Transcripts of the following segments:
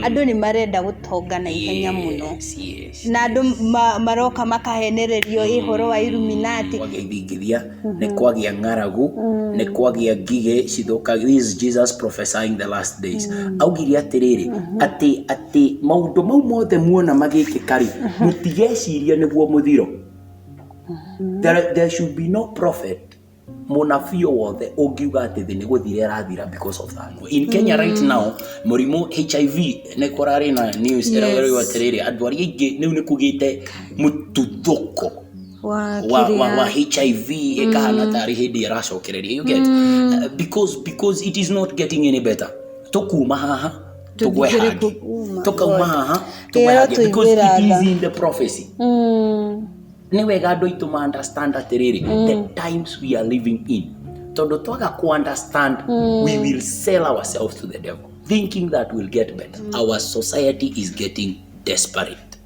Andũ nĩ marenda gũtonga na ihenya mũno. Yes. Na andũ maroka makahenererio ũhoro wa Illuminati. Kwagĩa ithingithia, nĩ kwagĩa ng'aragu, nĩ kwagĩa ngigĩ cithũkagia. This is Jesus prophesying the last days. Augire atĩrĩrĩ, atĩ maũndũ mau mothe muona magĩkĩka rĩ, mũtigecirie nĩguo mũthiro. There should be no prophet, mũnabii o wothe ũngiuga atĩ thĩ nĩ gũthira ĩrathira because of that. In Kenya right now, mũrimũ HIV nĩ kũrarĩ na news ĩrauga atĩrĩrĩ, andũ arĩa aingĩ rĩu nĩ kũgĩte mũtuthũko wa HIV, ĩkahana tarĩ hĩndĩ ĩracokereria, you get? Because it is not getting any better. Tũkuma haha tũgwe Tũthire hangĩ, oh my tũkauma God. haha tũgwe hangĩ, because it Tũiguĩra is in the prophecy. Nĩ wega andũ aitũ ma understand atĩrĩrĩ, the times we are living in, tondũ twaga ku understand, we will sell ourselves to the devil thinking that we'll get better. Our society is getting desperate,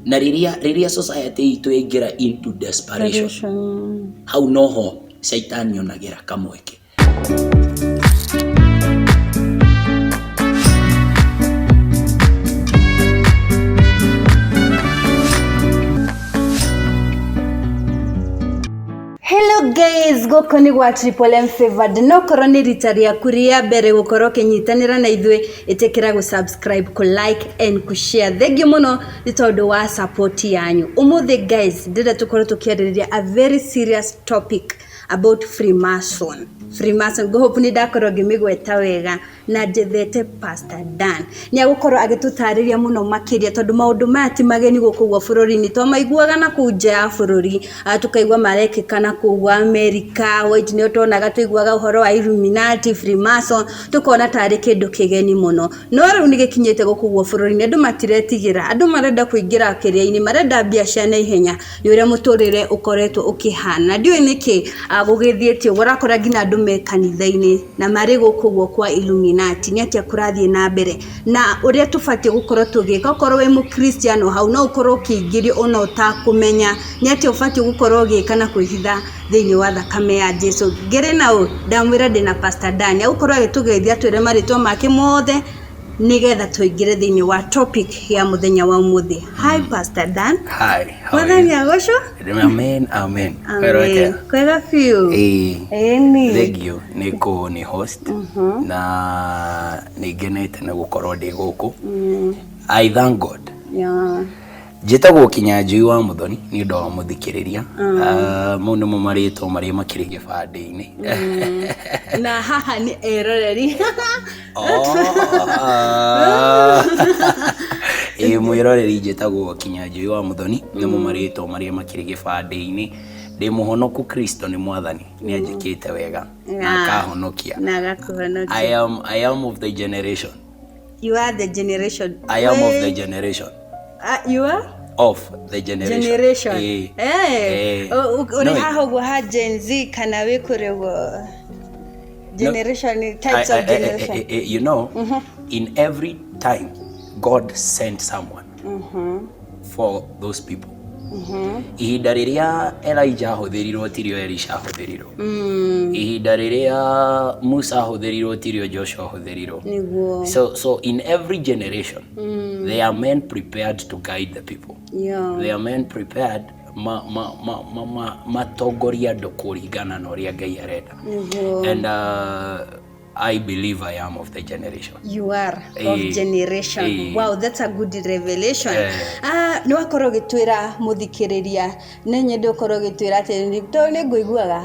na rĩrĩa society itũ yaingĩra into desperation, hau noho caitani onagĩra kamweke. Hello guys, gũkũ nĩ gwa Triple M Favored. No korwo nĩ rita rĩaku rĩa mbere gũkorwo ũkĩnyitanĩra na ithuĩ, ĩtĩkĩra gũ subscribe, kũ like and kũ share. Thank you mũno nĩ tondũ wa support yanyu. Ũmũthĩ guys, ndĩrenda tũkorwo tũkĩarĩrĩria a very serious topic about Freemason. Freemason, go hope nĩ ndakorwo ngĩmĩgweta wega, na njethete Pastor Dan. Nĩ agũkorwo agĩtũtarĩria mũno makĩria, tondũ maũndũ maya ti mageni gũkũ guo bũrũri-inĩ, twamaiguaga na kũu nja ya bũrũri, tũkaigua marekĩka na kũu America, White nĩo tuonaga, tũiguaga ũhoro wa Illuminati, Freemason, tũkona tarĩ kĩndũ kĩgeni mũno. No rĩu nĩ gĩkinyĩte gũkũ guo bũrũri-inĩ, andũ matiretigĩra, andũ marenda kũingĩra kĩrĩa-inĩ, marenda mbia cia naihenya nĩ ũrĩa mũtũrĩre ũkoretwo ũkĩhana. Ndiũĩ nĩkĩ gũgĩthiĩte ũguo, ũrakora nginya andũ me kanitha-inĩ na marĩ gũkũ guo kwa Illuminati. Nĩ atĩa kũrathiĩ na mbere na ũrĩa tũbatiĩ gũkorwo tũgĩka? Okorwo wĩ mũkristiano hau, no ũkorwo ũkĩingĩrio ona ũtakũmenya. Nĩ atĩa ũbatiĩ gũkorwo ũgĩka na kwĩhitha thĩinĩ wa thakame ya Jesu? Ngĩrĩ na ũ ndamwĩra ndĩna Pastor Dan, agũkorwo agĩtũgeithia, atwĩre marĩtwa make mothe nĩgetha tũingĩre thĩinĩ wa topic ya mũthenya wa ũmũthĩ. Hi Pastor Dan. Hi, how are you? Mwathani agocwo. Amen, amen. Amen. Kwega biũ. Ĩĩ. Ĩni. Thank you nĩ kũ nĩ host, na nĩ ngenete nĩ gũkorwo ndĩ gũkũ. I thank God. Njĩtagwo Kinyanjui wa Mũthoni nĩ ũndũ wa mũthikĩrĩria. Ah, mau nĩmo marĩtwa marĩa makĩrĩ gĩbandĩ-inĩ. Na haha nĩ eroreri. Oh, ah. Ĩĩ, mwĩroreri, njĩtagwo Kinyanjui wa Mũthoni, nĩmo marĩtwa marĩa makĩrĩ gĩbandĩ-inĩ. Ndĩ mũhonoku, Kristo nĩ mwathani, nĩ anjĩkĩte wega na akahonokia. Na agakũhonokia. I am of the generation. You are the generation. I am of the generation. You are of the generation. Generation. Ĩĩ. Eh. Ĩĩ. Ũrĩ No, haha ũguo ha Gen Z kana wĩ kũrĩ ũguo generation, types of generation? I, you know, in every time God sent someone for those people. Ihinda rĩrĩa Elijah ahũthĩrirwo tirio Elisha ahũthĩrirwo. Ihinda rĩrĩa Musa ahũthĩrirwo tirio Joshua ahũthĩrirwo. So in every generation, there are men prepared to guide the people. There are men prepared ma ma ma ma ma matongoria andũ kũringana na ũrĩa Ngai arenda. And I believe I am of the generation. You are of generation. Wow, that's a good revelation. Ah, nĩ wakorwo ũgĩtwĩra mũthikĩrĩria, nĩ nyende ũkorwo ũgĩtwĩra atĩ tondũ nĩ ngũiguaga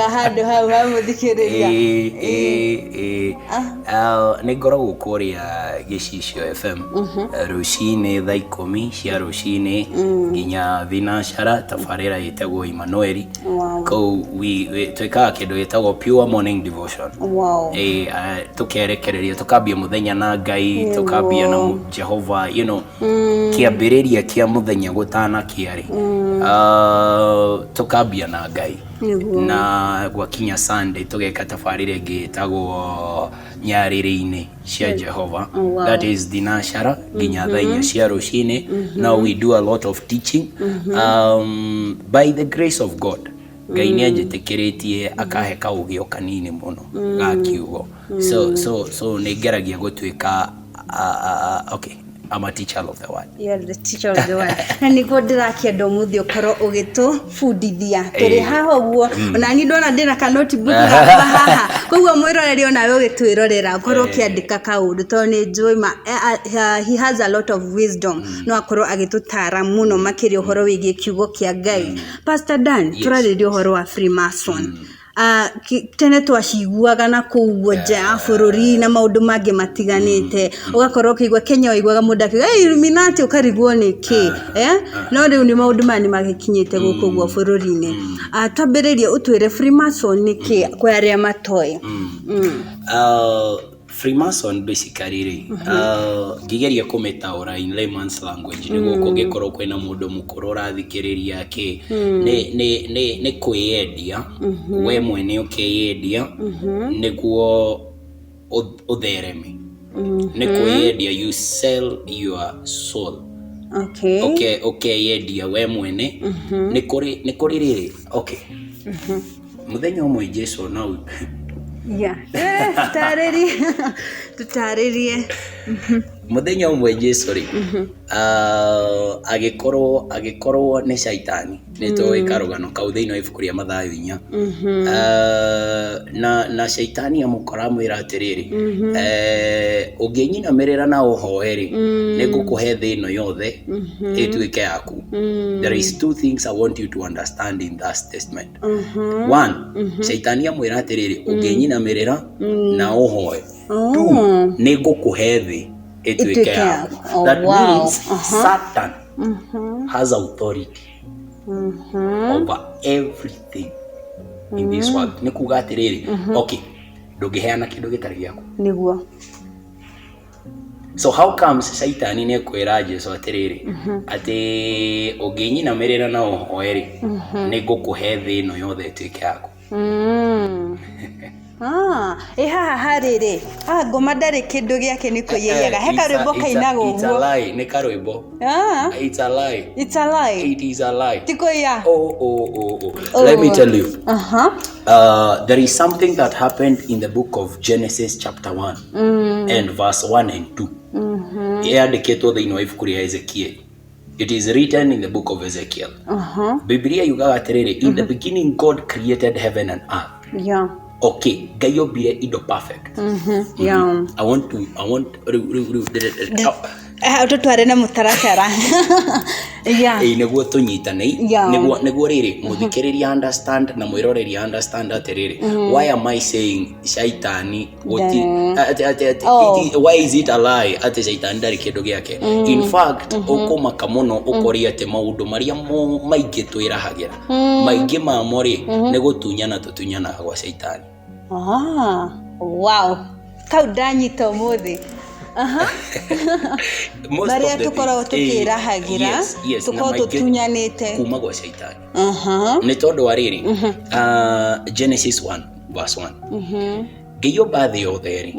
handũ hau ha mũthikĩrĩria. Ĩĩ. Ah, nĩ ngoragwo kũrĩa Gĩcicio FM rũcinĩ thaa 10 cia rũcinĩ nginya thinacara, tabarĩra ĩtagwo Emmanuel. Kũu twĩkaga kĩndũ gĩtagwo pure morning devotion. Ĩĩ, tũkerekereria, tũkambia mũthenya na Ngai, tũkambia na Jehova, kĩambĩrĩria kĩa mũthenya gũtanakĩa rĩ, tũkambia na Ngai. Na gwakinya Sunday tũgeka tabarĩra ĩngĩ ĩtagwo Nyarĩrĩ-inĩ cia Jehova. That is thinacara nginya thaa 4 cia rũcinĩ. Now we do a lot of teaching. By the grace of God, Ngai nĩ anjĩtĩkĩrĩtie akahe kaũgĩ o kanini mũno ga kiugo. So nĩ ngeragia gũtuĩka, okay, I'm a teacher of the word. You are the teacher of the word. Na nĩguo ndĩrakĩenda ũmũthĩ ũkorwo ũgĩtũbundithia tũrĩ haha ũguo, ona niĩ ndona ndĩna ka notebook gakwa haha, koguo mwĩroreri onawe ũgĩtwĩrorera ũkorwo ũkĩandĩka kaũndũ, tondũ nĩ njũĩ ma he has a lot of wisdom, no akorwo agĩtũtara mũno makĩria ũhoro wĩgiĩ kiugo kĩa Ngai. Pastor Dan, tũrarĩrĩria ũhoro wa Freemason. Tene twaciguaga na kũu guo nja ya bũrũri na maũndũ mangĩ matiganĩte, ũgakorwo ũkĩigua Kenya waiguaga mũndũ akiuga, "Hey, Illuminati," ũkarigwo nĩ kĩ, eh? No rĩu nĩ maũndũ maya nĩ magĩkinyĩte gũkũ guo bũrũri-inĩ. Twambĩrĩrie ũtwĩre Freemason nĩ kĩ kwĩ arĩa matoĩ. Freemason basically rĩ, ngĩgeria kũmĩtaũra in layman's language nĩguo kũngĩkorwo kwĩna mũndũ mũkũrũ ũrathikĩrĩria kĩ, nĩ kwĩyendia we mwene, ũkeyendia nĩguo ũthereme, nĩ kwĩyendia, you sell your soul. Ũkeyendia we mwene. Nĩ kũrĩ rĩrĩ, okay, mũthenya ũmwe Jesu no Yeah. Tũtarĩrie, tũtarĩrie. Mũthenya ũmwe Jesu rĩ, agĩkorwo nĩ caitani, nĩ tũĩ karũgano kau thĩinĩ wa ibuku rĩa Mathayo 4. Na caitani amũkora amwĩra atĩrĩrĩ, "Ũngĩnyinamĩrĩra na ũhoe rĩ, nĩ ngũkũhe thĩ ĩno yothe ĩtuĩke yaku." There is two things I want you to understand in that statement. One, caitani amwĩra atĩrĩrĩ, "Ũngĩnyinamĩrĩra na ũhoe." Two, nĩ ngũkũhe thĩ ĩtuĩke ĩtuĩke yaku. yaku. Oh, That means Satan has authority over everything in this world. Nĩ kuga atĩrĩrĩ, okay, ndũngĩheana kĩndũ gĩtarĩ gĩaku. Nĩguo. So how comes Shaitani nĩ ekwĩra Jesu atĩrĩrĩ, atĩ ũngĩnyinamĩrĩra na ũhoe rĩ, nĩ ngũkũhe thĩ ĩno yothe ĩtuĩke yaku? Ah, ĩ haha harĩ rĩ, ah, ngoma ndarĩ kĩndũ gĩake, nĩ kwĩyaiyaga. He karwĩmbo kainagwo It's a ũguo. lie, nĩ karwĩmbo. Ah, It's a lie. It's a lie. It is a lie. Ti kũiya. Oh. Let me tell you. There is something that happened in the book of Genesis chapter 1 and verse 1 and 2. Yandĩkĩtwo thĩinĩ wa ibuku rĩa Ezekiel. It is written in the book of Ezekiel. Biblia yugaga atĩrĩrĩ, "In the beginning God created heaven and earth." Okay, Ngai ombire indo perfect. I want to, I want, rĩu, Eh, tũtware na mũtaratara. Yeah. Ĩĩ, nĩguo tũnyitane, nĩguo rĩrĩ mũthikĩrĩria understand na mwĩroreri understand atĩrĩrĩ, why am I saying shaitani gũti atĩ Oh. Why is it a lie atĩ shaitani ndarĩ kĩndũ gĩake? In fact, ũkũmaka mũno ũkoria atĩ maũndũ marĩa maingĩ twĩrahagĩra, maingĩ mamo rĩ, nĩ gũtunyana tũtunyanaga gwa shaitani. Ah, wow. Kau ndanyita ũmũthĩ. Aha. Most of Marĩa the tũkoragwo things, tũkĩrahagĩra, yes, na tũkoragwo maingĩ tũtunyanĩte. kuma gwa shaitani. Aha. Nĩ tondũ wa rĩrĩ, Genesis 1 verse 1, Ngai omba thĩ yothe rĩ,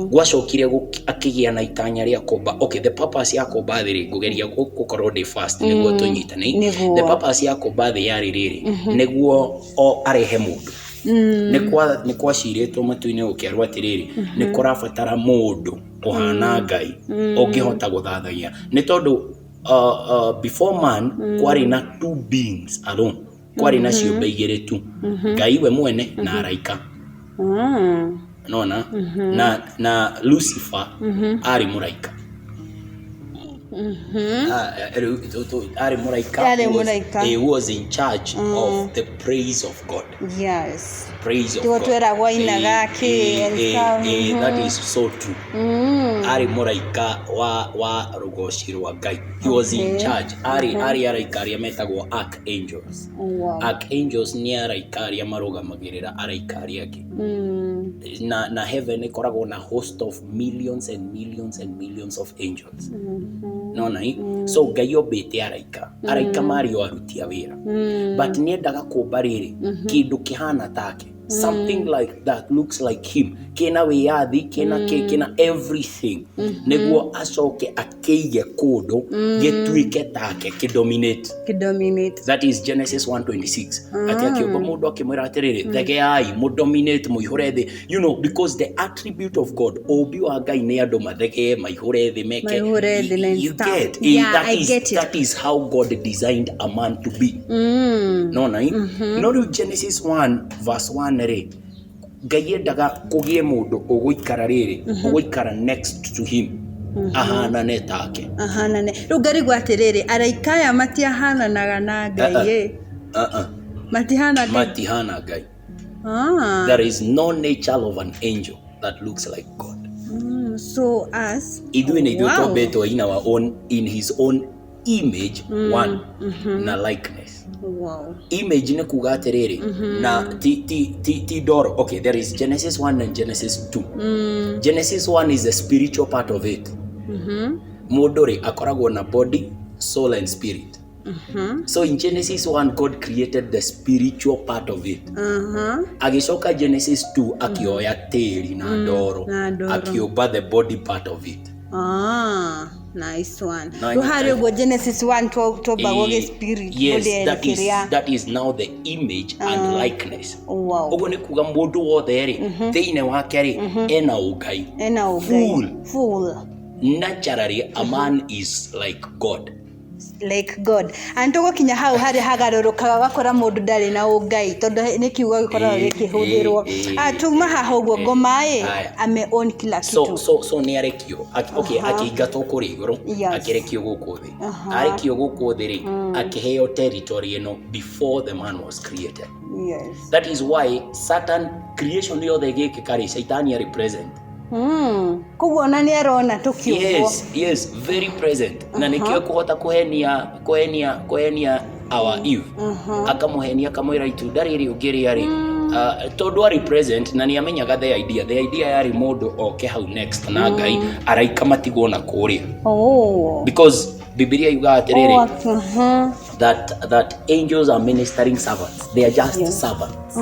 gwacokire akĩgĩa na itanya rĩa kũmba. Okay, the purpose ya kũmba thĩ rĩ, ngũgeria gũkorwo ndĩ fast nĩguo tũnyitane. Nĩguo. The purpose ya kũmba thĩ yarĩ rĩrĩ, nĩguo o arehe mũndũ. Nĩ kwacirĩtwo matu-inĩ gũkĩarwo atĩrĩrĩ, nĩ kũrabatara mũndũ ũhana Ngai ũngĩhota gũthathaiya, nĩ tondũ before man kwarĩ na two beings alone, kwarĩ na ciũmbe igĩrĩ tu, Ngai we mwene na araika. Nona na Lucifer arĩ mũraika. Ah, rĩu arĩ mũraika. Arĩ mũraika. Who was in charge of the praise of God. Praise of Tiguo God. tweragwo ainaga kĩ and stuff. That is so true. Arĩ mũraika wa rũgoci rwa Ngai. He was in charge. Arĩ araika arĩa metagwo archangels. Archangels nĩ araika arĩa marũgamagĩrĩra araika arĩa angĩ. Na heaven ĩkoragwo na host of millions and millions and millions of angels. Nona i? So Ngai ombĩte araika. Araika marĩ o aruti a wĩra. But nĩ endaga kũmba rĩrĩ kĩndũ kĩhana take. Something like that looks like him, kĩna wĩyathi, kĩna kĩ, kĩna everything, nĩguo acoke akĩige kũndũ gĩtuĩke take, kĩdominate. Kĩdominate. That is Genesis 1:26, atĩ akĩũmba mũndũ akĩmwĩra atĩrĩrĩ, thegeai, mũdominate, mũihũre thĩ, because the attribute of God, ũmbi wa Ngai nĩ andũ mathegee, maihũre thĩ, meke. Maihũre thĩ na You stuff. get? Yeah, that I is, get it. That is how God designed a man to be. Nona no rĩu Genesis 1 verse 1 rĩ, Ngai endaga kũgĩe mũndũ ũgũikara rĩrĩ, ũgũikara next to him, ahanane take. Ahanane. Rĩu ngarigwo atĩrĩrĩ, araika aya matiahananaga na Ngai ĩ? Uh-uh. Matihana Ngai? Matihana Ngai. Ah. There is no nature of an angel that looks like God. So us Ithuĩ nĩ ithuĩ twombĩtwo in our own, in his own image, one na likeness. Image nĩ kuga atĩrĩrĩ, na ti ndoro. Okay, there is Genesis 1 and Genesis 2. Genesis 1 is the spiritual part of it. Mũndũ rĩ, akoragwo na body, soul and spirit. So in Genesis 1, God created the spiritual part of it. Agĩcoka Genesis 2, akĩoya tĩri na ndoro, na ndoro. Akĩũmba the body part of it. Ah, nice one. Na Rĩu harĩ ũguo Genesis 1 twombagwo gĩ spirit, Yes, body that is, kĩrĩa. that is now the image and likeness. Ũguo nĩ kuga mũndũ wothe rĩ, thĩinĩ wake rĩ, ena ũngai. Ena ũngai. Full. Full. Naturally, a man is like God. Like God. And tũgũkinya hau harĩa hagarũrũkaga ũgakora mũndũ ndarĩ na ũngai, tondũ nĩ kiugo gĩkoragwo gĩkĩhũthĩrwo. Ah, tuma haha ũguo, ngoma ĩ ame own kila kitu. So nĩ arekio. Okay, akĩingatwo kũrĩa igũrũ, akĩrekio gũkũ thĩ. Arekio gũkũ thĩ rĩ, akĩheo territory ĩno before the man was created. That is why Satan, creation yothe ĩgĩkĩka rĩ, Shaitani arĩ present. Koguo ona nĩ arona tũkiũmbwo. Yes, very present. Na nĩkĩo kũhota kũhenia our Eve. Akamũhenia, akamwĩra itunda rĩrĩ ũngĩrĩa rĩ, tondũ arĩ present na nĩ amenyaga the idea. The idea yarĩ mũndũ oke hau next na Ngai, araika matigwo na kũrĩa. Because Bibilia yugaga atĩrĩrĩ, that angels are ministering servants. They are just servants.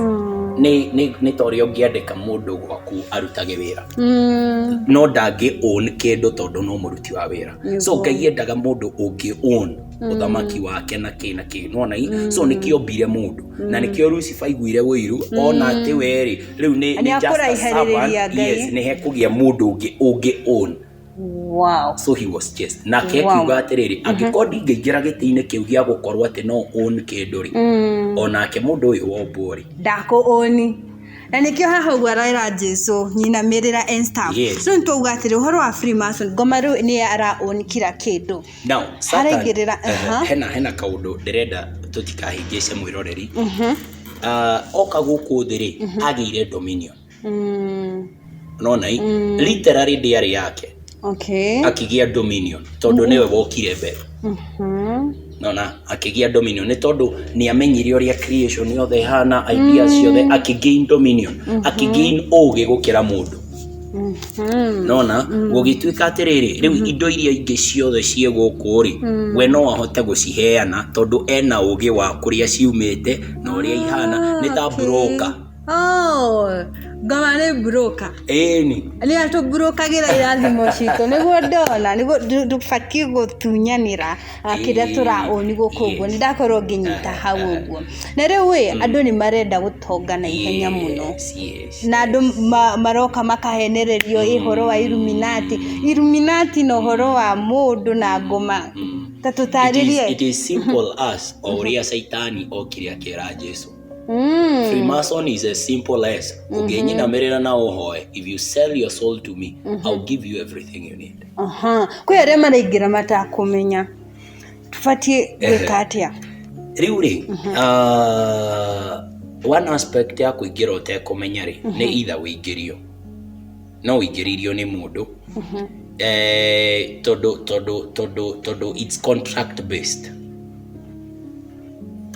Nĩ ta ũrĩa ũngĩandĩka mũndũ gwaku arutage wĩra. No ndangĩ own kĩndũ tondũ no mũruti wa wĩra. So Ngai endaga mũndũ ũngĩ own ũthamaki wake na kĩ na kĩ. Nĩwona i? So nĩkĩo ombire mũndũ. Na nĩkĩo Lucifer aiguire ũiru ona atĩ we rĩ, rĩu nĩ just a Nĩakũraiharĩrĩria servant. Ngai. Yes, nĩ hekũgĩa mũndũ ũngĩ ũngĩ own. So he was chased. Nake akiuga atĩrĩrĩ, angĩkorwo ndingĩingĩra gĩtĩ-inĩ kĩu gĩa gũkorwo atĩ no own kĩndũ rĩ, onake mũndũ ũyũ wombwo rĩ. Ndakũ-oni. Na nĩkĩo haha ũguo arera Jesu nyinamĩrĩra and stuff. So nĩtwauga atĩrĩ, ũhoro wa Freemason, ngoma rĩu nĩ ara own kila kĩndũ. Now, Satan, Araigĩrĩra, hena kaũndũ ndĩrenda tũtikahĩngĩce mwĩroreri. Oka gũkũ thĩ rĩ, agĩire dominion. Nona i? Literally ndĩarĩ yake. Akĩgĩa dominion tondũ nĩwe wokire mbere. Nona akĩgĩa dominion nĩ tondũ nĩ amenyire ũrĩa creation yothe ĩhana, ideas ciothe, akĩgain dominion, akĩgain ũgĩ gũkĩra mũndũ. Nona gũgĩtuĩka atĩrĩrĩ, rĩu indo iria ingĩ ciothe ciĩ gũkũ rĩ, we no ahote gũciheana tondũ ena ũgĩ wa kũrĩa ciumĩte na ũrĩa ihana, nĩ ta broker. Oh, ngoma nĩ broker. Ĩni. Nĩ atũmburũkagĩra irathimo citũ, nĩguo ndona, nĩguo ndũbatiĩ gũtunyanĩra kĩrĩa tũraoni gũkũ ũguo. Nĩ ndakorwo ngĩnyita hau ũguo. Na rĩu ĩ, andũ nĩ marenda gũtonga na ihenya mũno. Yes, yes. Na andũ maroka makahenererio ũhoro wa Illuminati. Illuminati na ũhoro wa mũndũ na ngoma. Ta tũtarĩrie. It is simple as o ũrĩa Caitani okire akĩra Jesu. Freemason is as simple as ũngĩnyinamĩrĩra na ũhoe, if you sell your soul to me, I'll give you everything you need. Kwĩ arĩa maraingĩra matakũmenya. Tũbatiĩ gwĩka atĩa? Rĩu rĩ, one aspect ya kũingĩra ũtekũmenya rĩ, nĩ either ũingĩrio. No ũingĩririo nĩ mũndũ. Tondũ it's contract based.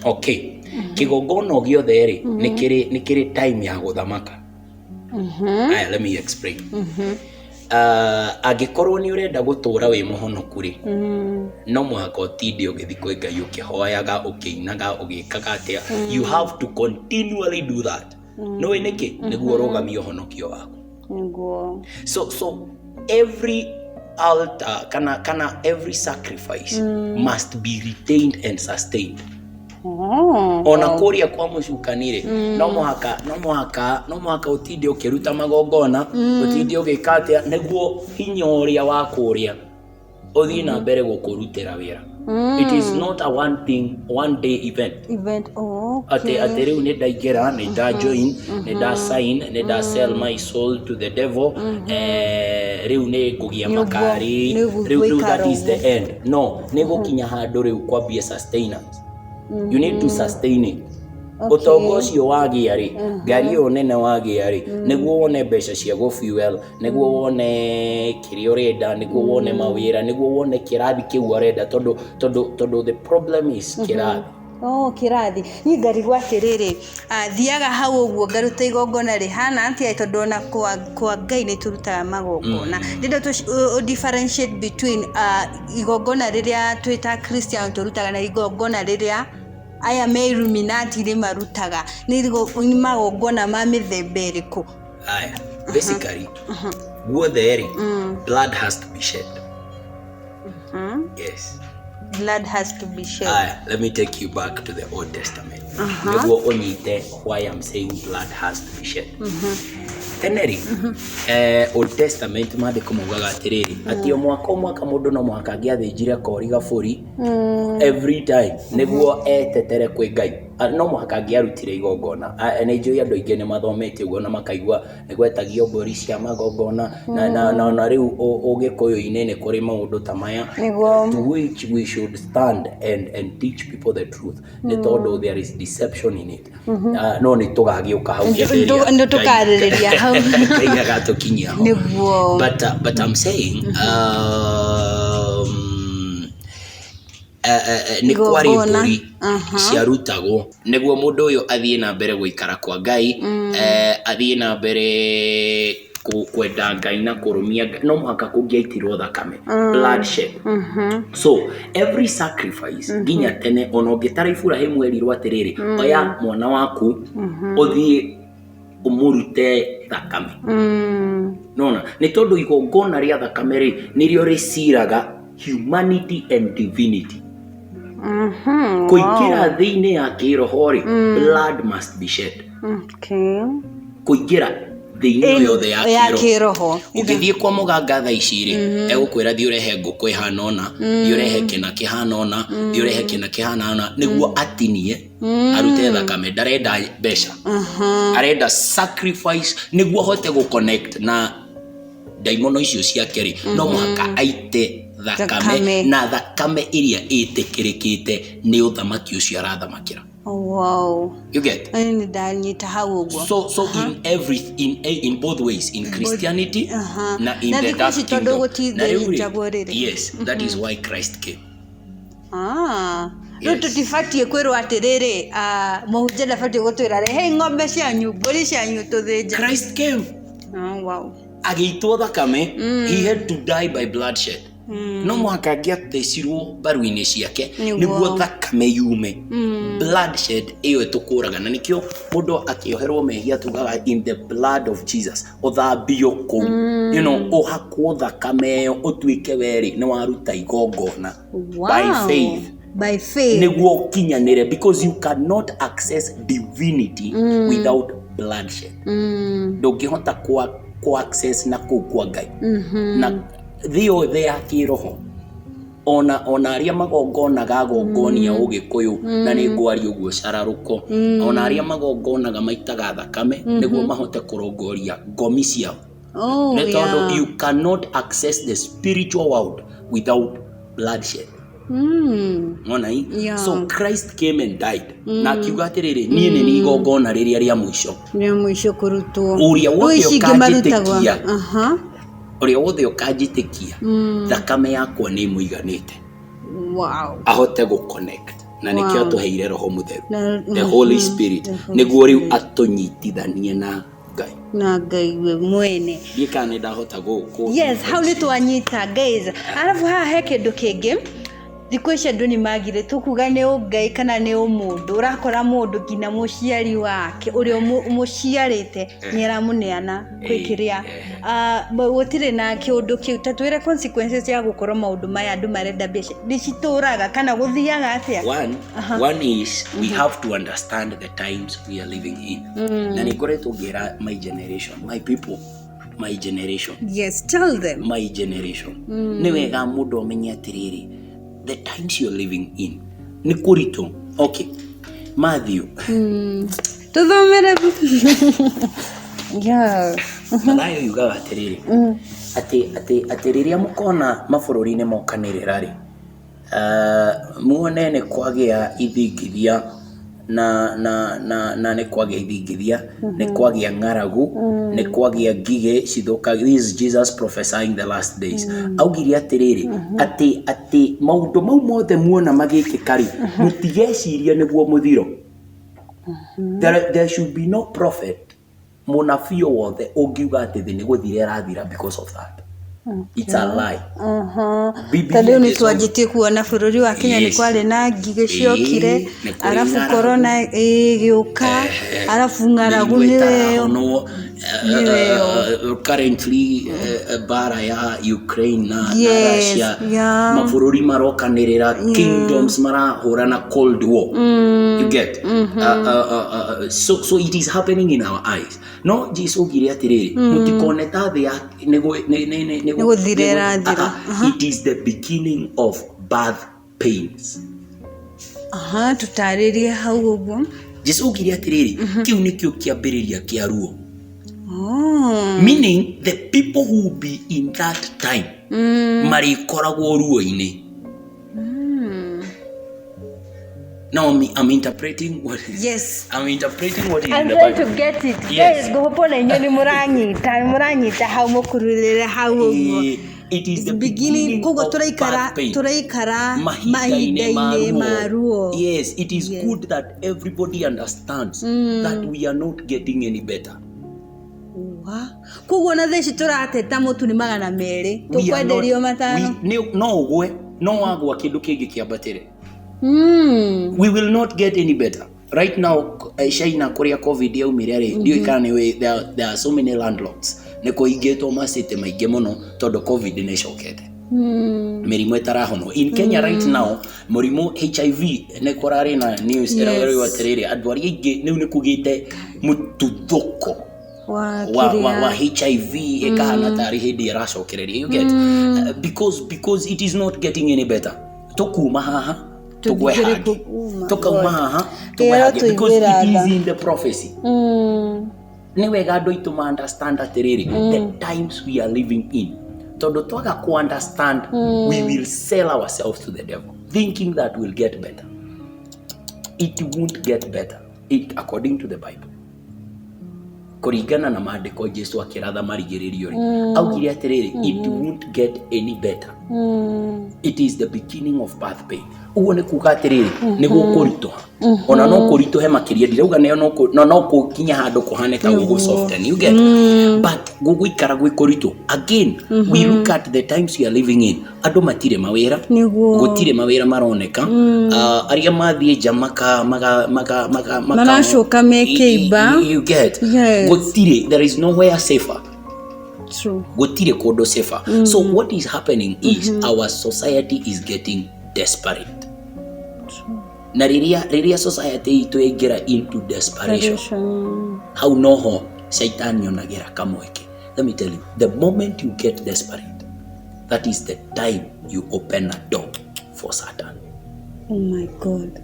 Okay. Kĩgongona gĩothe rĩ, nĩ kĩrĩ time ya gũthamaka. Aya, let me explain. Angĩkorwo nĩ ũrenda gũtũra wĩ mũhonoku rĩ, no mũhaka ũtinde ũgĩthiĩ kwĩ Ngai ũkĩhoyaga, ũkĩinaga, ũgĩkaga atĩa. You have to continually do that. Nĩũĩ nĩkĩ? Nĩguo ũrũgamie ũhonokio waku. Nĩguo. So every altar kana every sacrifice must be retained and sustained. Oh. Ona kũrĩa kwa mũcukani rĩ, no mũhaka ũtinde ũkĩruta magongona, ũtinde ũgĩka atĩa, nĩguo hinya ũrĩa wa kũrĩa ũthiĩ na mbere gũkũrutĩra wĩra. It is not a one thing, one day event. Event. Oh, okay. Atĩ rĩu nĩ ndaingĩra, nĩ nda join, nĩ nda sign, nĩ nda sell my soul to the devil, rĩu nĩ ngũgĩa Nĩguo- makari, nĩguo rĩu that gũikara is the end. No nĩ gũkinya handũ rĩu kwambie sustenance. You need to sustain it. Ũtonga ũcio wagĩa rĩ, ngari ĩyo nene wagĩa rĩ, nĩguo wone mbeca cia gũ fuel, nĩguo wone kĩrĩa ũrenda, nĩguo wone mawĩra, nĩguo wone kĩrathi kĩu ũrenda, tondũ the problem is kĩrathi. Oh, kĩrathi. Niĩ ngarigwo atĩrĩrĩ, thiaga hau ũguo ngaruta igongona rĩhana atĩa, tondũ ona kwa Ngai nĩ tũrutaga magongona. Ndĩrenda tũ differentiate between igongona rĩrĩa twĩ ta Christian tũrutaga na igongona rĩrĩa aya me Illuminati rĩ marutaga. Nĩ magongona ma mĩthemba ĩrĩkũ? Aya, basically guothe rĩ, blood has to be shed. Yes. Blood has to be shed. Aya, let me take you back to the Old Testament nĩguo ũnyite why I'm saying blood has to be shed. Tene rĩ, Old Testament, maandĩko maugaga atĩrĩrĩ, atĩ o mwaka o mwaka mũndũ no mũhaka angĩathĩnjire kori gabũri every time nĩguo etetere kwĩ Ngai. No mũhaka angĩarutire igongona. Nĩ njũĩ andũ aingĩ nĩ mathomete ũguo na makaigua nĩ gwetagio mbũri cia magongona, na rĩu ũgĩkũyũ-inĩ nĩ kũrĩ maũndũ ta maya, Nĩguo. to which we should stand and teach people the truth, nĩ tondũ there is deception in it. No nĩ tũgagĩũka hau hĩndĩ ĩrĩa Nĩ tũkarĩrĩria hau. Ngai agatũkinyia ho. Nĩguo. But I'm saying, nĩ kwarĩ Igongona. mbũri ciarutagwo nĩguo mũndũ ũyũ athiĩ na mbere gũikara kwa Ngai, athiĩ na mbere kwenda Ngai na kũrũmia Ngai. No mũhaka kũngĩaitirwo thakame, bloodshed. So every sacrifice nginya tene, ona ũngĩtara Iburahĩmu, erirwo atĩrĩrĩ, oya mwana waku ũthiĩ ũmũrute thakame. Nona nĩ tondũ igongona rĩa thakame rĩ, nĩrĩo rĩciraga humanity and divinity kũingĩra thĩinĩ ya kĩroho rĩ, blood must be shed. Kũingĩra thĩinĩ yothe ya Ya kĩroho. Kĩroho. Ũngĩthiĩ kwa mũganga thaa ici rĩ, egũkwĩra thiĩ ũrehe ngũkũ ĩhana ũna, thiĩ ũrehe kĩna kĩhana ũna, thiĩ ũrehe kĩna kĩhana ũna, nĩguo atinie arute thakame. Ndarenda mbeca, arenda sacrifice nĩguo ahote gũconnect na ndaimono icio ciake rĩ, no mũhaka aite thakame, Thakame. na thakame ĩrĩa ĩtĩkĩrĩkĩte nĩ ũthamaki ũcio arathamakĩra. Wow. You get? Ĩĩ, nĩ ndanyita hau ũguo. So in every in both ways, in Christianity na in Na the thikũ dark ici tondũ kingdom. Na rĩu rĩ, gũtithĩnjagwo rĩrĩ. Yes, that is why Christ came. Ah. Rĩu tũtibatiĩ kwĩrwo atĩrĩrĩ, mũhunjia ndabatiĩ gũtwĩra, rehei ng'ombe cianyu, mbũri cianyu tũthĩnje. Christ came. Oh, wow. Agĩitwo thakame. He had to die by bloodshed. No mũhaka angĩathecirwo mbaru-inĩ ciake Nĩguo. nĩguo thakame yume. Bloodshed ĩyo ĩtũkũraga, na nĩkĩo mũndũ akĩoherwo mehia tugaga, "In the blood of Jesus," ũthambio kũu, ũhakwo thakame ĩyo, ũtuĩke werĩ nĩ waruta igongona by faith. By faith. Nĩguo ũkinyanĩre, because you cannot access divinity without bloodshed. Ndũngĩhota kwa access na kũu kwa Ngai na thĩ yothe ya kĩroho, ona arĩa magongonaga agongonia ũgĩkũyũ, na nĩ ngwaria ũguo cararũko, ona arĩa magongonaga maitaga thakame nĩguo mahote kũrongoria ngomi ciao, nĩ tondũ you cannot access the spiritual world without bloodshed. Mona i? So Christ came and died na akiuga atĩrĩrĩ, niĩ nĩ niĩ igongona rĩrĩa rĩa mũico. Rĩa mũico kũrutwo. Ũrĩa wothe Rĩu ici ingĩ marutagwo. ũkanjĩtĩkia, ũrĩa wothe ũkanjĩtĩkia, thakame yakwa nĩ ĩmũiganĩte ahote gũconnect, na nĩkĩo atũheire Roho Mũtheru, the Holy Spirit, The Holy nĩguo rĩu atũnyitithanie na Ngai. Na Ngai we mwene. Ndiĩ kana nĩ ndahota Yes, hau nĩ twanyita, guys. Arabu haha he kĩndũ kĩngĩ. Thikũ ici andũ nĩ magire tũkuga nĩ ũngai kana nĩ ũmũndũ. Ũrakora mũndũ nginya mũciari wake ũrĩa ũmũciarĩte nĩ aramũneana kwĩ kĩrĩa. Gũtirĩ na kĩũndũ kĩu. Ta twĩre consequences ya gũkorwo maũndũ maya andũ marenda mbeca nĩ citũraga kana gũthiaga atĩa? One is we have to understand the times we are living in. Na nĩ ngoretwo ngĩra my generation, my people, my generation. Yes, tell them. My generation. Nĩ wega mũndũ amenye atĩrĩrĩ, the times you're living in nĩ kũritũ. Okay, Matthew. Tũthomere. Yeah. Mathayo yugaga atĩrĩrĩ, atĩ rĩrĩa mũkona mabũrũri-inĩ mokanĩrĩra rĩ, muone nĩ kwagĩa ithingithia na nĩ kwagĩa ithingithia, nĩ kwagĩa ng'aragu, nĩ kwagĩa ngigĩ cithũkagia. This is Jesus prophesying the last days. Augire atĩrĩrĩ, atĩ maũndũ mau mothe muona magĩkĩka rĩ, mũtigecirie nĩguo mũthiro. There should be no prophet, mũnabii o wothe ũngiuga atĩ thĩ nĩ gũthira ĩrathira because of that. It's a lie. Ta rĩu nĩ twanjĩtie kuona bũrũri wa Kenya nĩ kwarĩ na ngigĩ ciokire, arabu corona ĩgĩũka, arabu ng'aragu nĩyo. Currently bara ya Ukraine na Russia, mabũrũri marokanĩrĩra, kingdoms marahũrana cold war. You get? So it is happening in our eyes. No Jesu augire atĩrĩrĩ, mũtikone ta thĩ ya nĩ gũthira ĩrathira. It is the beginning of birth pains. Aha, tũtarĩrie hau ũguo. Jesu augire atĩrĩrĩ, kĩu nĩkĩo kĩambĩrĩria kĩa ruo. Meaning the people who will be in that time marĩkoragwo ruo-inĩ. Now I'm interpreting what is, I'm interpreting what is I'm in the trying Bible. to get it. Yes. Guys, ngũhope ona inyuĩ nĩ mũranyita, nĩ mũranyita hau mũkururĩre hau ũguo. It is the Beginning, beginning koguo of tũraikara birth pain. Tũraikara Mahinda-inĩ mahinda-inĩ ma ruo. Yes, it is good that everybody understands that we are not getting any better. Wa. Koguo ona thaa ici tũrateta mũtu nĩ 200, We are not- tũkwenderio 5. No ũgwe, no wagwa kĩndũ kĩngĩ kĩambatĩre. We will not get any better. Right now, China kũrĩa COVID yaumire rĩ, ndiũĩ kana nĩ there are so many landlords. Nĩ kũhingĩtwo macity maingĩ mũno tondũ COVID nĩ ĩcokete. Mĩrimũ ĩtarahonwo. In Kenya right now, mũrimũ HIV nĩ kũrarĩ na news ĩrauga atĩrĩrĩ, andũ arĩa aingĩ rĩu nĩ kũgĩte mũtuthũko Wa wa kĩrĩa. HIV ĩkahana tarĩ hĩndĩ ĩracokereria. You get? Because it is not getting any better. Tũkuma haha tũgwe Tũthire hangĩ. Oh my Tũkauma God. haha tũgwe Ĩyo hangĩ because it tũiguĩra is in the prophecy. Nĩ wega andũ aitũ ma understand atĩrĩrĩ, the times we are living in, tondũ twaga ku understand, we will sell ourselves to the devil thinking that we'll get better. It won't get better. It, according to the Bible, kũringana na maandĩko, Jesu akĩratha marigĩrĩrio rĩ, augire atĩrĩrĩ, it won't get any better. It is the beginning of birth pain. Ũguo nĩ kuga atĩrĩrĩ, nĩ gũkũritũha, ona no kũritũhe makĩria. Ndirauga nĩyo no kũkinya handũ kũhane ta gũgũ soften, you get? But gũgũikara gwĩ kũritũ. Again, we look at the times we are living in, andũ matirĩ mawĩra. Nĩguo. Gũtirĩ mawĩra maroneka. Arĩa mathiĩ nja maka maka maka maka maka Maracoka mekĩimba. You get? Yes. Gũtirĩ, there is nowhere safer. True. Gũtirĩ kũndũ safer. So what is happening is our society is getting desperate, na rĩrĩa society itũ yaingĩra into desperation, hau noho shaitani onagĩra kamweke. Let me tell you, the moment you get desperate, that is the time you open a door for Satan. Oh my God.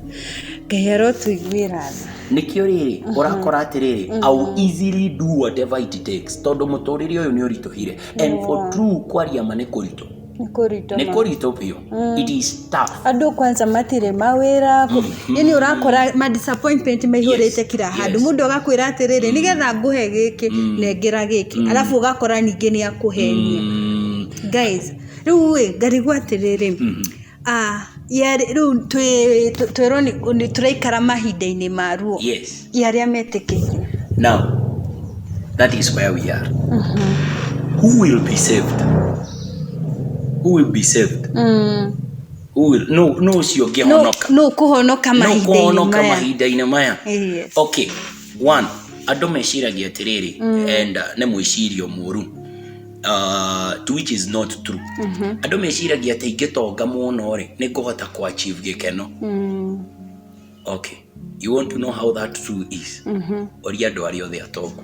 Ngai arotũiguĩra tha. Nĩkĩo rĩrĩ ũrakora atĩrĩrĩ, I will easily do whatever it takes, tondũ mũtũrĩre ũyũ nĩ ũritũhire, and for true, kwaria ma, nĩ kũritũ. Nĩ kũritũ Nĩ ma. kũritũ biũ. It is tough. Andũ kwanza matirĩ mawĩra, yani ũrakora ma disappointment maihũrĩte Yes, kila handũ. Mũndũ agakwĩra atĩrĩrĩ, nĩgetha ngũhe gĩkĩ, nengera gĩkĩ, arabu ũgakora ningĩ nĩ akũhenia. Guys, rĩu ĩ ngarigwo atĩrĩrĩ, rĩu twĩrwo nĩ tũraikara mahinda-inĩ ma ruo ya arĩa metĩkĩtie. Now that is where we are. Who will be saved? Who will be saved? No ũcio ũngĩhonoka? No kũhonoka No mahinda-inĩ kũhonoka maya. Mahinda-inĩ maya. Yes. Okay, one, andũ meciragia atĩrĩrĩ, and nĩ mwĩcirio mũru, to which is not true. Andũ meciragia atĩ ingĩtonga mũno rĩ, nĩ ngũhota kũ achieve gĩkeno. Okay, you want to know how that true is? Ũria andũ arĩa othe atongu.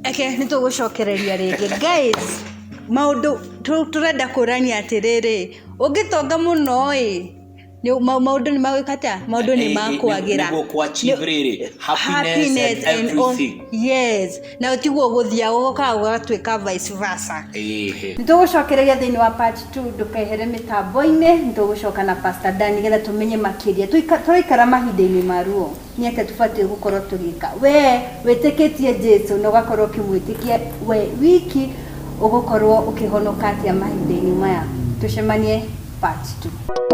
Eke nĩ tũgũcokereria rĩngĩ, guys. Maũndũ tũrenda kũrania atĩrĩrĩ, ũngĩtonga mũno ĩ, maũndũ nĩ magwĩka atĩa? Maũndũ nĩ makwagĩra. Nĩguo kũ achieve rĩrĩ, happiness and everything. Yes, na tiguo gũthiaga, gũkaga gũgatuĩka vice versa. Ĩhĩ. Nĩ tũgũcokereria thĩinĩ wa part 2. Ndũkehere mĩtambo-inĩ, nĩ tũgũcoka na Pastor Dan nĩgetha tũmenye makĩria. Tũraikara mahinda-inĩ ma ruo, nĩ atĩa tũbatiĩ gũkorwo tũgĩka? We wĩtĩkĩtie Jesu na ũgakorwo ũkĩmwĩtĩkia we wiki, ũgũkorwo ũkĩhonoka atĩa mahinda-inĩ maya? Tũcemanie part 2.